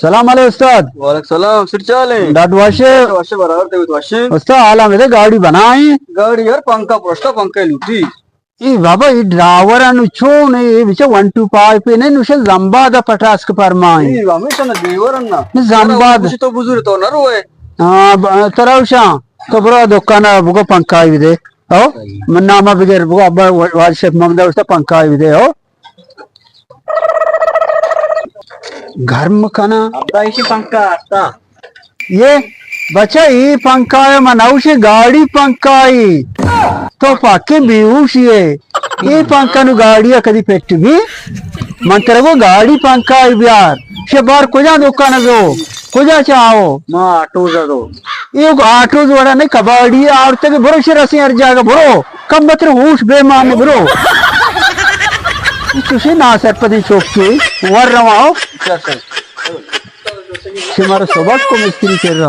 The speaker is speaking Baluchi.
سلام علیکم استاد۔ وعلیکم سلام، سر چالیں؟ ڈاڈ واشے؟ واشے برابر، تے تو واشے؟ استاد، حالا میرے گاڑی بنائیں۔ گاڑی یار پنکھا پرشتا، پنکھا لوٹی۔ اے بابا، اے ڈرائیور انو چون اے، اے بچا ون ٹو فائیو پہ نہیں، نوشے زمباد پٹاسک پرمائیں۔ اے ہمیشہ نہ ڈرائیور نہ۔ نہ زمباد۔ تو بزور تو نہ روئے۔ ہاں، ب-، تراوشاں، تو برو دکان بگو پنکھائی دے۔ او، من نامہ بگر بگو، ابا وا-، واجد شیخ محمد اوشتا پنکھائی دے، او۔ گرم کناں۔ ابا ایشی پنکھا آتا۔ یہ بچہ، یہ پنکھا ہے، من اوشی گاڑی پنکھا ہے۔ تو پاکے بیہوشی ہے۔ یہ پنکھا نو گاڑی کدی پٹ بھی؟ من ترا گو گاڑی پنکھا ہے بیار۔ شے بار کجا دکان دو؟ کجا چاہو؟ ما آٹو زدو۔ یہ آٹو وڑا نہیں، کباڑی آورتے کہ برو شے رسی ہر جاگہ برو۔ کم بتر ہوش بے مان برو۔ چوشی ناسرپدی چوکی ور رواؤ۔ شمارا سبق کو مستری کر رہا۔